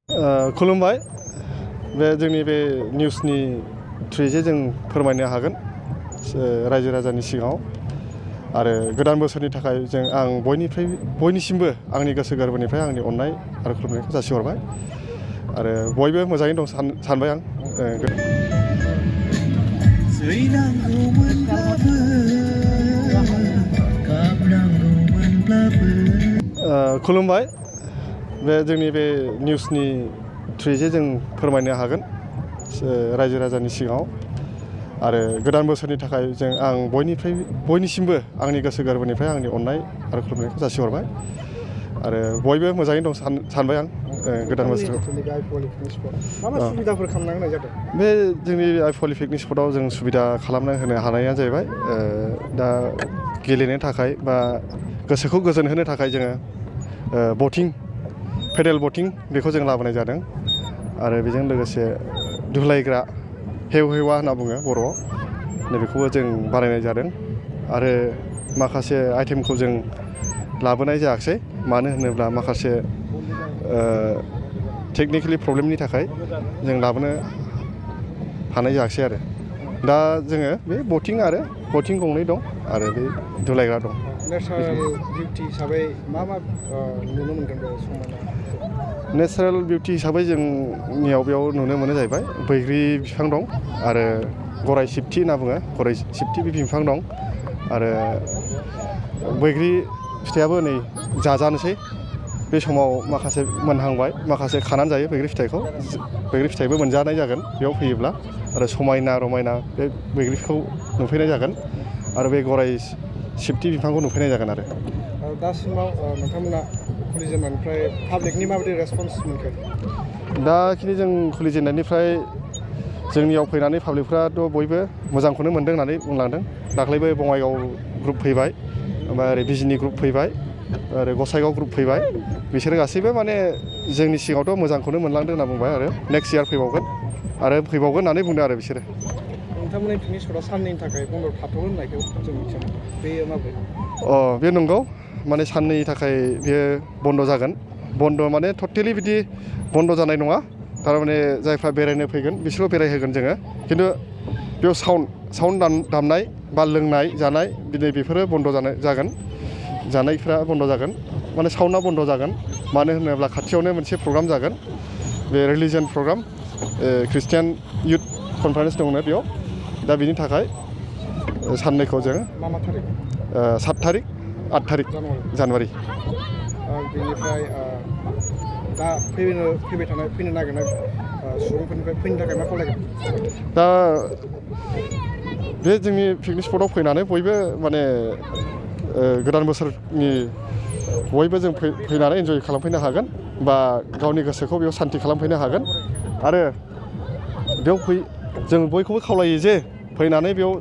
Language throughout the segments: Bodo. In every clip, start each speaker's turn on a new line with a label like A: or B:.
A: खुलुमबाय बे जोंनि बे निउसनि थ्रुयै जों फोरमायनो हागोन रायजो राजानि सिगाङाव आरो गोदान बोसोरनि थाखाय आं बयनिसिमबो आंनि गोसो गोरबोनिफ्राय आंनि अननाय आरो खुलुमनायखौ जासिहरबाय आरो बयबो मोजाङै दं सानबाय आं। खुलुमबाय बे जोंनि बे निउसनि थ्रुयै जों फोरमायनो हागोन रायजो राजानि सिगाङाव आरो गोदान बोसोरनि थाखाय आं बयनिसिमबो आंनि गोसो गोरबोनिफ्राय आंनि अननाय आरो खुलुमनायखौ जासिहरबाय आरो बयबो मोजाङै दं सानबाय आं। गोदान बोसोराव
B: सुबिदाफोर खालामना होनाय जादों
A: बे जोंनि आयफव पिकनिक स्पटआव जों सुबिदा खालामना होनो हानाया जाहैबाय दा गेलेनो थाखाय बा गोसोखौ गोजोन होनो थाखाय जोङो बटिं पेडेल बटिं बेखौ जों लाबोनाय जादों आरो बेजों लोगोसे दुलायग्रा हेव हेवा होनना बुङो बर'आव नैबेखौबो जों बानायनाय जादों आरो माखासे आइटेमखौ जों लाबोनाय जायाखिसै मानो होनोब्ला माखासे टेकनिकेलि प्रब्लेमनि थाखाय जों लाबोनो हानाय जायाखिसै आरो दा जोङो बे बटिं गंनै दं आरो बे दुलायग्रा दं।
B: नेचारेल बिउटि हिसाबै मा नुनो मोनगोन बे समायना?
A: नेचारेल बिउटि हिसाबै जोंनियाव बेयाव नुनो मोनो जाहैबाय बैग्रि बिफां दं आरो गराइ सिफथि होनना बुङो गराइ सिफथि बे बिफां दं आरो बैग्रि फिथाइयाबो नै जाजानोसै बे समाव माखासे मोनहांबाय माखासे खानानै जायो बैग्रि फिथाइबो मोनजानाय जागोन बेयाव फैयोब्ला आरो समायना रमायना बे बैग्रिखौ नुफैनाय जागोन आरो बे गराइ सिफथि बिफांखौ नुफैनाय जागोन आरो
B: दासिमाव नोंथांमोना खुलिजेननायनिफ्राय पाब्लिकनि माबायदि रेसपन्स मोनखो?
A: दाखिनि जों खुलिजेननायनिफ्राय जोंनियाव फैनानै पाब्लिकफ्राथ' बयबो मोजांखौनो मोनदों होननानै बुंलांदों। दाख्लैबो बङाइगाव ग्रुप फैबाय ओमफ्राय ओरै बिजिनि ग्रुप फैबाय ओरै गसाइगाव ग्रुप फैबाय बिसोरो गासैबो माने जोंनि सिगाङावथ' मोजांखौनो मोनलांदों होनना बुंबाय आरो नेक्स्ट इयार फैबावगोन होननानै बुंदों आरो बिसोरो।
B: नोंथांमोननि पिकनिक स्पटआ साननैनि थाखाय बन्द' थाथ'गोन होननायखौ जों मिथियो बेयो माबोरै?
A: बे नंगौ माने साननैनि थाखाय बेयो बन्द' जागोन। बन्द' माने टटेलि बिदि बन्द' जानाय नङा थारमाने जायफ्रा बेरायनो फैगोन बिसोरखौ बेरायहोगोन जोङो खिन्थु बेयाव साउन्ड दामनाय बा लोंनाय जानाय बेफोरो बन्द' जागोन जानायफ्रा बन्द' जागोन माने साउन्डआ बन्द' जागोन मानो होनोब्ला खाथियावनो मोनसे प्रग्राम जागोन बे religion programme Christian youth conference दंनो बेयाव दा बिनि थाखाय साननैखौ जों 7 थारिख 8 थारिख जानुवारि
B: बेनिफ्राय दा फैनो नागिरनाय सुबुंफोरनिफ्राय फैनो थाखाय मा खालामगोन?
A: दा बे जोंनि पिकनिक स्पटआव फैनानै बयबो माने गोदान बोसोरनि बयबो जों फैनानै एन्जय खालामफैनो हागोन बा गावनि गोसोखौ बेयाव सान्थि खालामफैनो हागोन आरो बेयाव जों बयखौबो खावलायो जे फैनानै बेयाव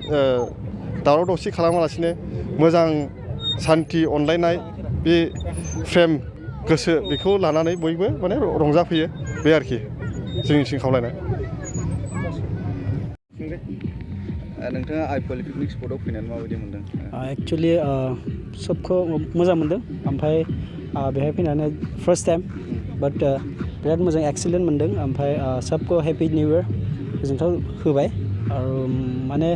A: दावराव दावसि खालामालासिनो मोजां सान्थि अनलायनाय बे फ्रेम गोसो बेखौ लानानै बयबो माने रंजाफैयो बे आरोखि जोंनिथिं खावलायनाय।
C: नोंथाङा आयफव पिकनिक स्पटआव फैनानै माबायदि मोनदों?
D: एक्चुअलि सबखौ मोजां मोनदों ओमफ्राय बेहाय फैनानै फार्स्ट टाइम बाट बिराद मोजां एक्सिलेन्ट मोनदों ओमफ्राय सबखौ हेपि निउ इयार गोजोनथाव होबाय आरो माने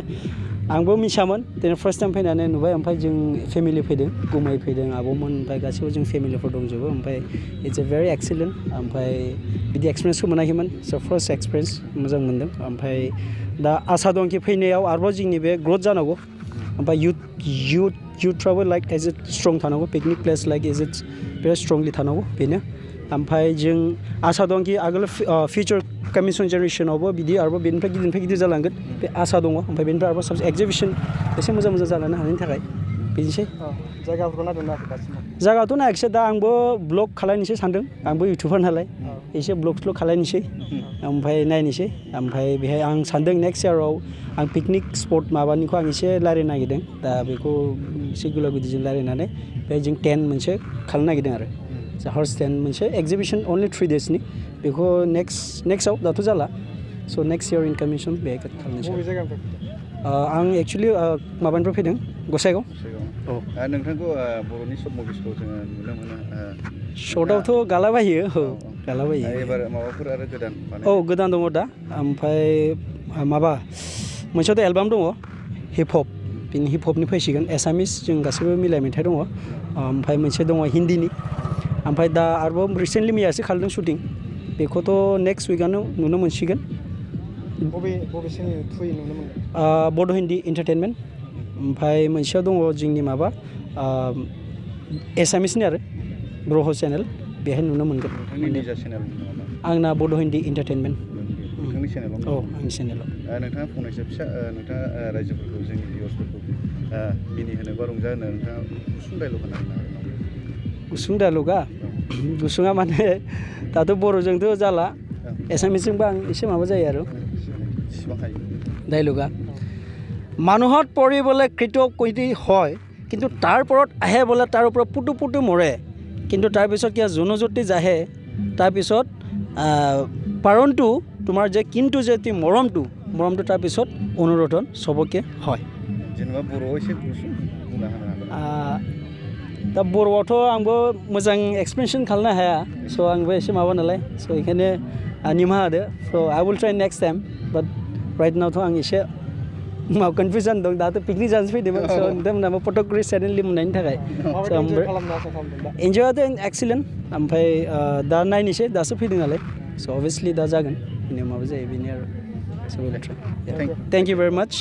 D: आंबो मिथियामोन दिनै फार्स्ट टाइम फैनानै नुबाय ओमफ्राय जों फेमिलि फैदों गुमै फैदों आब'मोन ओमफ्राय गासैबो जों फेमिलिफोर दंजोबो ओमफ्राय इट्स भेरि एक्सिलेन्ट ओमफ्राय बिदि एक्सपिरियेन्सखौ मोनाखैमोन स' फार्स्ट एक्सपिरियेन्स मोजां मोनदों ओमफ्राय दा आसा दंखि फैनायाव आरोबाव जोंनि बे ग्रथ जानांगौ ओमफ्राय युथफ्राबो लाइक एज ए स्ट्रं थानांगौ picnic place like as it बिराद स्ट्रंलि थानांगौ बेनो ओमफ्राय जों आसा दंखि आगोल फिउचार कमिसन जेनेरेसनावबो बिदि आरोबाव बेनिफ्राय गिदिर जालांगोन बे आसा दङ ओमफ्राय बेनिफ्राय आरोबाव साबसिन एक्जिबिसन एसे मोजां जालांनो हानायनि थाखाय बिदिनोसै।
B: जायगाफोरखौ नायदोंना दासिमाव?
D: जायगाथ' नायाखिसै दा आंबो ब्लग खालायनोसै सानदों आंबो इउटुबार नालाय एसे ब्लगसल' खालायनोसै ओमफ्राय नायनोसै ओमफ्राय बेहाय आं सानदों नेक्स्ट इयाराव आं पिकनिक स्पट माबानिखौ आं एसे रायलायनो नागिरदों दा बेखौ एसे गोलाव गिदिरजों रायलायनानै बेहाय जों टेन्ट मोनसे खालामनो नागिरदों आरो हर्स टेन्ट मोनसे एक्जिबिसन अनलि 3 daysनि बेखौ नेक्स्टआव दाथ' जाला स' नेक्स्ट इयार इनकामिसन बेहाय खालामनोसै।
B: बबे जायगानिफ्राय?
D: आं एक्सुवेलि माबानिफ्राय फैदों गसाइगाव।
C: औ नोंथांखौ बर'नि सर्ट मुभिसखौ जोङो नुनो मोनो।
D: सर्टआवथ' गालाबायो औ गालाबायो
C: एबार माबाफोर आरो गोदान
D: औ गोदान दङ दा ओमफ्राय माबा मोनसेयावथ' एलबाम दङ हिप हप बिनि हिप हपनि फैसिगोन एसामिस जों गासैबो मिलाय मेथाइ दङ ओमफ्राय मोनसे दङ हिन्दीनि ओमफ्राय दा आरोबाव रिसेन्टलि मैयासो खालामदों शुटिं बेखौथ' नेक्स्ट उइकआनो नुनो मोनसिगोन
B: बबे चेनेल थ्रुयै नुनो मोनगोन
D: बड' हिन्दी एन्टारटेनमेन्ट ओमफ्राय मोनसेयाव दङ जोंनि माबा एसामिसनि आरो ब्रह्म चेनेल बेहाय नुनो मोनगोन
C: नोंथांनि निजा चेनेल नङा
D: आंना बड' हिन्दी एन्टारटेनमेन्ट
C: नोंथांनि चेनेलाव
D: औ आंनि चेनेलाव
C: नोंथाङा फंनैसो फिसा नोंथाङा रायजोफोरखौ जोंनि भिउवार्सफोरखौ मिनिहोनो बा रंजाहोनो नोंथाङा गुसुं डायलग होनो हागोन नामा
D: गुसुं डायलगा गुसुङा माने दाथ' बर'जोंथ' जाला एसामिसजोंबो आं एसे माबा जायो आरो
C: जेसेबां हायो
D: ডাইলগা মানুহত পৰিবলৈ কৃতকৃতি হয় কিন্তু তাৰ ওপৰত আহে বোলে তাৰ ওপৰত পুটু পুটু মৰে কিন্তু তাৰপিছত কিয় জনজ্যোতি জাহে তাৰপিছত কাৰণটো তোমাৰ যে কিন্তু যে মৰমটো তাৰপিছত অনুৰোধন চবকে হয়
C: जेनेबा बर'आव एसे गुसुं बुंना होनो हागोन
D: दा बर'आवथ' आंबो मोजां एक्सप्लेनेसन खालामनो हाया स' आंबो एसे माबा नालाय स' बेखायनो निमाहा होदो so' I will try next time but right नावथ' आं एसे माबा कनफिउजन दं दाथ' पिकनिक जानोसो फैदोंमोन स' नोंथांमोनहा फट'ग्राफि चेनेलनि मोननायनि थाखाय
B: इन्जय खालामनो आसा खालामदों दा
D: इन्जयाथ' एक्सिलेन्ट ओमफ्राय दा नायनोसै दासो फैदों नालाय स' अभियासलि दा जागोन बिनि माबा जायो बेनि आरो स' will try thank you very माच